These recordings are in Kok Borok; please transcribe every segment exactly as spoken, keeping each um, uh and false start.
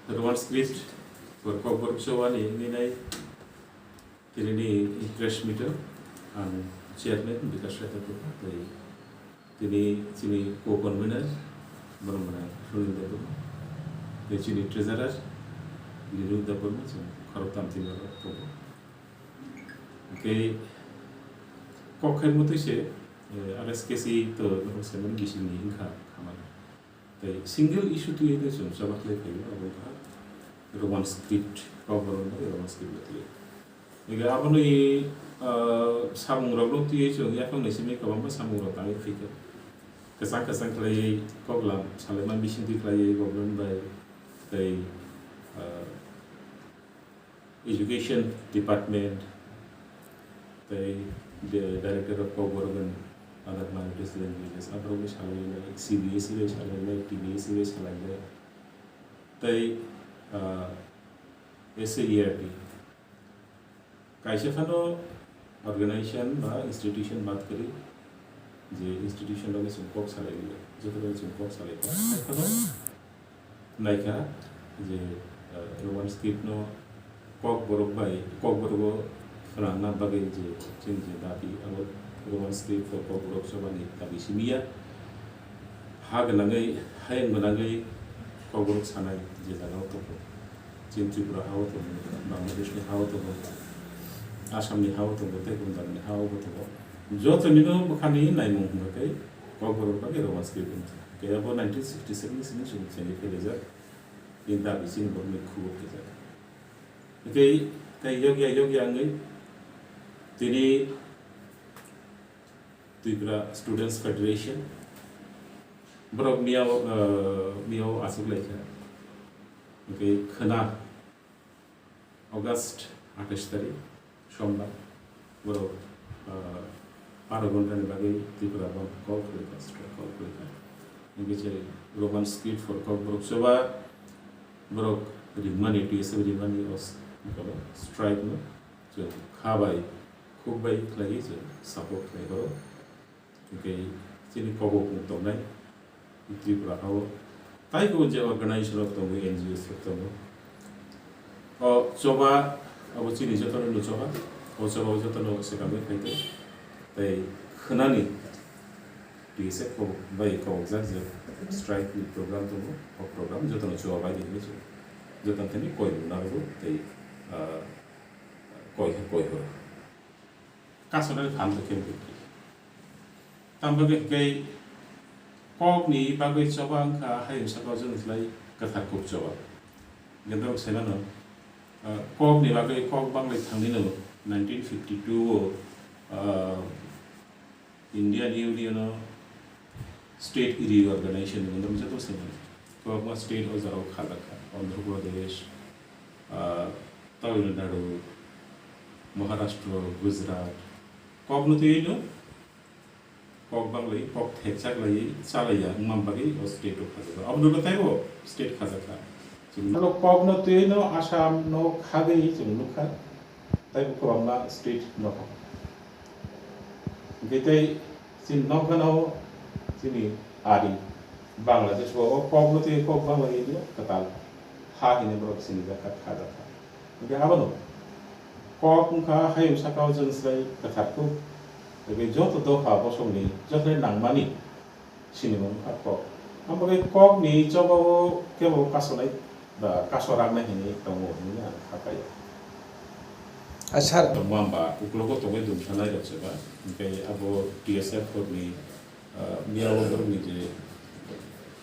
Roman script for Kokborok Choba ni wngwi nai tinini press meet o ang chairman Bikash Rai Thakurkha tei tini chini co-convener borok mwnai Sunil Debbarma tei chini treasurer Niruk Debbarma chwng khoroktham tini oro tongo. Tei kok khai mutwi se, eh, R S K C to norok se mani bisingni wngkha khamani. Tei single issue twiwi no chwng choba khlai phaio, abo wngkha Roman script, Kokborok bai Roman script no twiwi. Ega aboni, ah, samungrokno twiwi chwng yaphangni simi kwbangma samungrok tangwi phaikha. Kwchang kwchang khlaiwi koklam salaima bisingtwi khlaiwi government bai tei, ah, Education Department, tei the Director of Kokborok and Other Minorities Languages, aborok bai salainai, C B S E bai salainai, T B S E bai salainai, tei, ah, S A E R T. Kaisa phano organization ba institution bad kwrwi, je institution loge chwng kok salai liya, joto loge chwng kok salai kha. Hai phano naikha je, eh, Roman script no Kokborok bai, Kokborok o swnamna bagwi je chini je dabi, abo Roman script for Kokborok Choba ni dabi simi ya. Ha gwnangwi, hayung gwnangwi Kokborok sanai je jaga o tongo. Chini Tripura ha o tongo, Bangladesh ni ha o tongo, Assam ni ha o tongo, tei Punjab ni ha o bo tongo. Joto nino bwkhani naimung hwnba khe Kokborok bagwi Roman script wngkha. Khe abo nineteen sixty seven ni simi chwng chengwi phailaijak. Tei dabi chini borokni khubuk khe jaga. Tei, tei yokya, yokya wngwi tini Tripura Students Federation borok miyao, eh, miyao achuk lai kha. Hwnkhe khwna August athais tarik, Sombar, borok, ah, baro ghontani bagwi Tripura Bandh call khlai kha, strike call khlai kha. Hwnkhe je Roman script for Kokborok Choba borok ringmani, T S F ringmani o s-, strike no chwng kha bai, khuk bai khlaiwi chwng support khlai horo. Hwnkhe chini kokopung tongnai Tripura hao, taibo je organization rok tongo, N G Os rok tongo. O choba abo chini jotono no choba, o choba o jotono swkangwi phaikhe. Tei khwnani T S F kok-, bai kokjak je strike ni program tongo, o program jotono choba bai di hinwi chwng jotono thani koi rwna rwgo tei, ah, koi khe koi horo. Kasonani phan rwkhe bwtwi. Tamo bagwi hwnkhe kokni bagwi choba wngkha hayung saka o chwng slai kwthar kuk choba. Hwnkhe norok sai mano, ah, kokni bagwi kok banglai thangwi no nineteen fifty two o, ah, Indian Union o State Reorganization ni mungwi joto se mano. Kwbangma state o jora o khajak kha. Andhra Pradesh, ah, Tamil Nadu, Maharashtra, Gujarat. Kokno twiwi no kok banglai, kok thekchak lai, chalaiya wngma bagwi o state o khajak kha. Abo no taibo state khajak kha. Chwng kokno twiwi no Assam no khagwi chwng nukha. Taibo kwbangma state nokha. Hwnkhe tei chini nokgana o chini ari Bangladesh o, o kokno tei kok Bangla hinwi kwtal ha hinwi borok sinijak kha, khajak kha. Hwnkhe abono kok wngkha hayung saka o chwng slai kwthar kuk. Hwnkhe joto dopha bosongni joto nangmani sinimung wngkha kok. Abo khe kokni choba o kebo kasonai ba kaso raknai hinwi tongo hinwi ang kha khaio. Acha. Tongma hwnba uklogo tongwi dum sanai rok se ba, hwnkhe abo T S F ni, ah, miyao borokni je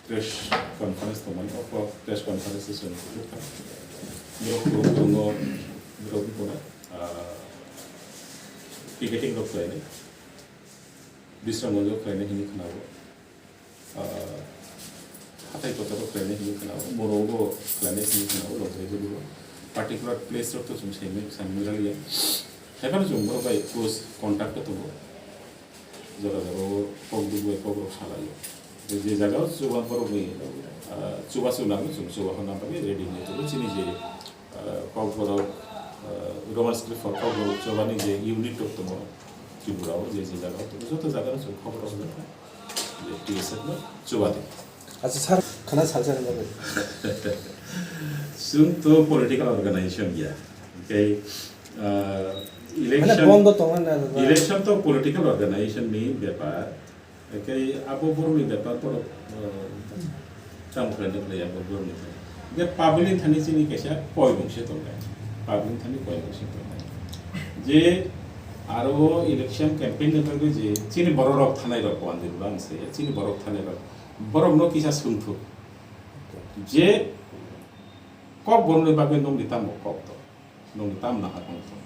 press conference tongmani, o press conference se chwng kuchuk kha. Borok kubun tongo, borok wngkha, ah, picketing rok khlainai. Bisramganj o khlainai hinwi khwnao. Ah, hathai kotor o khlainai hinwi khwnao. Moro o khlainai hinwi khwnao, Longkhaijoli o. Particular place rok to chwng saimai, saimai raliya. Haiphano chwng borok bai close contact o tongo. Jora jora o kok dugbai kok rok salaio. Je jaga o chuba borok ni, ah, chuba chwng nango chwng chuba honna bagwi ready wngwi tongo. Chini je ah, Kokborok, ah, Roman script for Kokborok chobani je unit rok tongo Tripura o, je je jaga o tongo, joto jaga no chwng khobor rok hono je T S F no choba di. Acha sir, khana salsa nang bagwi. Chwng to political organization ya. Tei, ah, Mane election, bondo tongna na, na, na. Election to political organization ni bepar. Tei abo borokni bepar borok, ah, tamo khlai na khlai abo borokni thani. Je public ni thani chini kaisa poibong se tongnai. Public ni thani poibong se tongnai. Je aro election campaign ni bagwi je chini borok rok thanai rok wanjwi bang se, chini borok thanai rok. Borokno kisa swngthuk. Je kok borokni bagwi nokni tamo kok to, nokni tamo nahar tong to,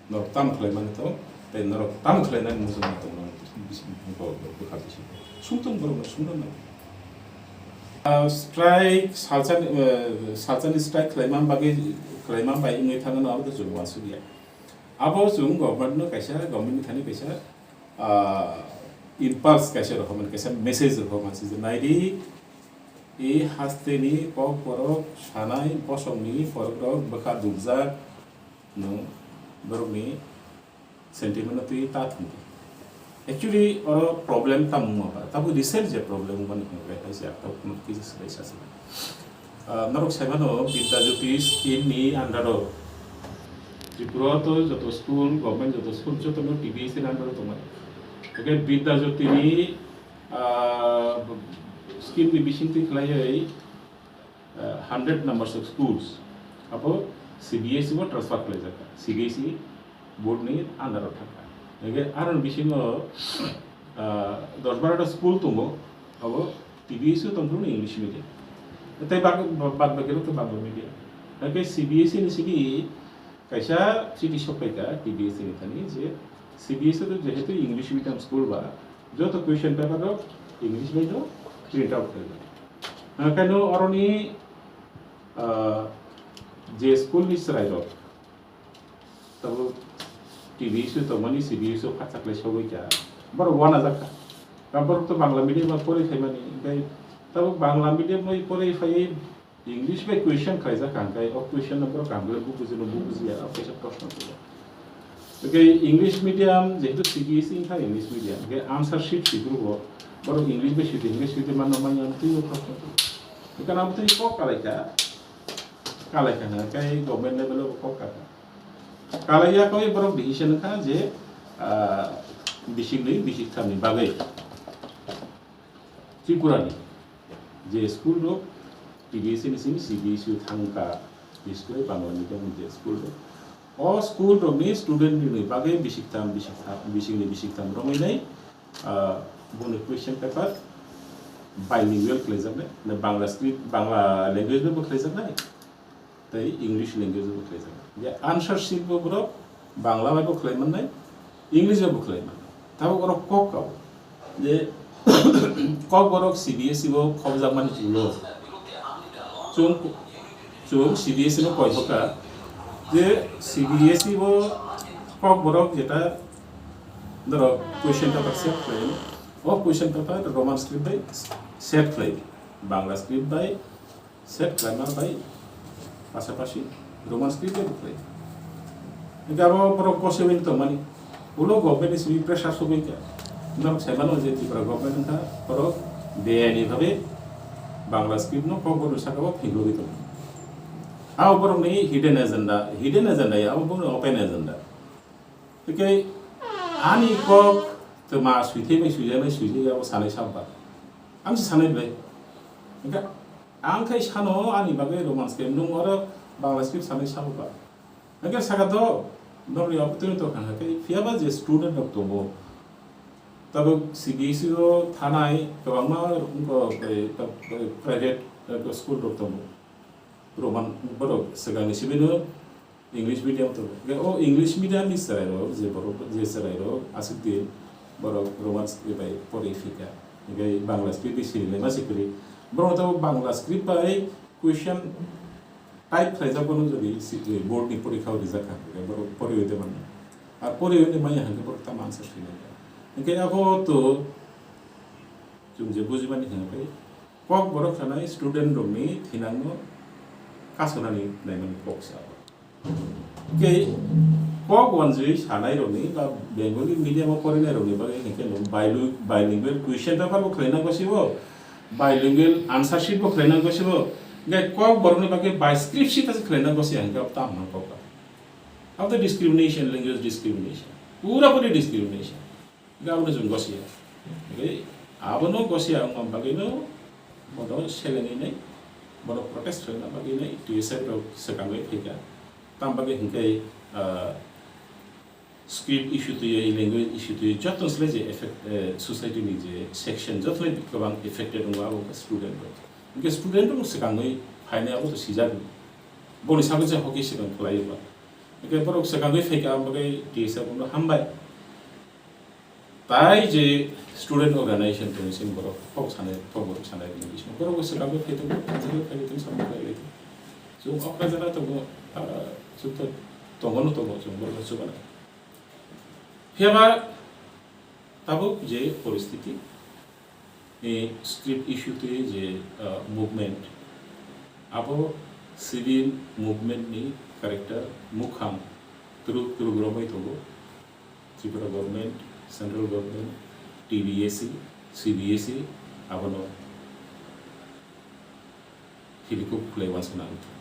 norok tamo khlai mani to, tei norok tamo khlai nani muchungma tong nang bisi-, bo-, bo-, bwkha bisi. Swngthung borokno swngna nang. Ah, strike, salsani, eh, salsani strike khlaima bagwi, khlaima bai wngwi thangno abo to chwng uansukya. Abo chwng government no kaisa, government ni thani kaisa, ah, impulse kaisa rohormani, kaisa message rohormani, je naidi, e hasteni kok borok sanai bosongni borok rok bwkha dukjak, no borokni sentiment no twi ta thwngdi. Actually, oro problem tamo wngma ba, tabuk recent je problem wngmani hwnba hai se, tabuk kuno kisa swbai sa se. Ah, norok sai mano, Vidya Jyoti scheme ni under o Tripura to joto school, government joto school joto no T B S ni under o tongmani. Hwnkhe Vidya Jyoti ni, ah, scheme ni bisingtwi khlaiwi, ah, hundred numbers of schools abo C B S E bo transfer khlaijak kha, C B S E board ni under o thang kha. Hwnkhe aroni bisingo, ah, dos baro ta school tongo, abo T B S E tongphuru ni English medium. Tei bak-, bad baki rok to Bangla medium. Hwnkhe C B S E ni simi kaisa chiti sokphaikha T B S E ni thani je C B S E to jehetu English medium school ba, joto question paper rok English bai no print out khaijak. Hwnkhe no oroni, ah, je school ni chwrai rok, tabuk T B S E tongmani C B S E o phatsa khlai sogwi kha, borok uanajak kha. Ka borok to Bangla medium o porwi phaimani, hwnkhe tabuk Bangla medium bai porwi phaiwi English bai question khlaijak kha, hwnkhe o question no borok kaham khe bo bujino, bo bujiya, o kaisa proshno tubu. Hwnkhe English medium, jehetu C B S E wngkha English medium, hwnkhe answer sheet swi phuru bo, borok English bai swi di, hwnkhe swi di manna manya, twibo proshno tubu. Hwnkhe abo twi kok kalaikha, kalaikha hwnkhe government level o kok kha. Kalaiya khe borok decision kha je, ah, bisik nwi bisik thamni bagwi Tripura ni je school rok T B S E ni simi C B S E o thang kha, bises kore Bangla medium ni je school rok. O school rok ni student ni bagwi bisik tham, bisik tham, bisik ni bisik tham romwi nai, ah, boni question paper bilingual khlaijaknai, na Bangla script, Bangla language bai bo khlaijaknai. Tei English language bo khlaijak. Je answer sheet bo borok Bangla bai bo khlai mannai, English bai bo khlai mannai. Tabuk borok kok kau. Je kok borok C B S E bo khobjakmani ulo. Chwng, chwng C B S E no koi hoka. Je C B S E bo kok borok jeta doro question paper set khlai. O question paper Roman script bai set khlai. Bangla script bai set khlaima bai pasapasi Roman script bai bo khlai. Hingke abo borok gosewin tongmani. Ulo government ni simi pressure sogwi kha. Norok sai mano je Tripura government wngkha borok beyani bhabe Bangla script no kokborok saka o phingogwi tongo. Abo borok ni hidden agenda, hidden agenda ya, abo borok ni open agenda. Hingke ani kok twma suithai bai suijaknai suijak ya, abo sanai sabba. Ang se sanai bai. Hingke ang khai sano ani bagwi Roman script, nung oro Bangla script sanai sabo ba. Hingke saka to, norni opportunity to khangha khe, phiyaba je student rok tongo, tabuk C B S E o thanai kwbangma wngkha, eh, ta-, eh, private, eh, school rok tongo. Roman borok swkangni sibino English medium tongo. Hingke o English medium ni chwrairok, je borok, je chwrairok aswk din borok Roman script bai porwi phikha. Hingke Bangla script bai sini le ma se kwrwi. Borok to Bangla script bai question type khlaijak bono jodi si-, board ni porikha o rijak kha, hingke borok porwi de manya. Ar porwi de manya hingke borok tamo answer sinai. Hingke abo to chwng je bujimani hingke Kokborok sanai student rokni thinangno kasonani naimani kok se abo. Tei kok wanjwi sanai rokni ba Bengali medium o porinai rokni bagwi hinkhe no bilu-, bilingual question paper bo khlaina bwsio. Bilingual answer sheet bo khlaina gosi bo, hingke kok borokni bagwi bi script sheet ase khlaina gosi hingke abo tam nang kok. Abo to discrimination, language discrimination. Pura puri discrimination. Hingke abono chwng gosi ya. Hingke abono gosi ya wngma bagwino bono selenwi nai, bono protest khlaina bagwi nai T S F rok swkangwi phaikha. Tam bagwi hingke, ah, script issue twiwi, language issue twiwi, joto slai je effect, eh, society ni je section, joto kwbang affected wngo abo wngkha student rok. Hingke student rok swkangwi phainai abo to sijak. Boni sago je hoki swkang khlaiwi ba. Hingke borok swkangwi phaikha, abo bagwi T S F no hambai. Tai je student organization tong sing borok kok sanai, kok borok sanai ni bisingo borok bo swkangwi phai tongo, phai tongo, phai tongo, samung khlai lai tongo. Chwng okra jora tongo, ah, chwng to tongo no tongo, chwng borok no chubana. Phiya ba tabuk je poristiti, eh, script issue twi je, ah, movement, abo civil movement ni character mukhang twrwk twrwk romwi tongo. Tripura government, central government, T B S E, C B S E, abono hibikuk khwlai uansukna ang thung.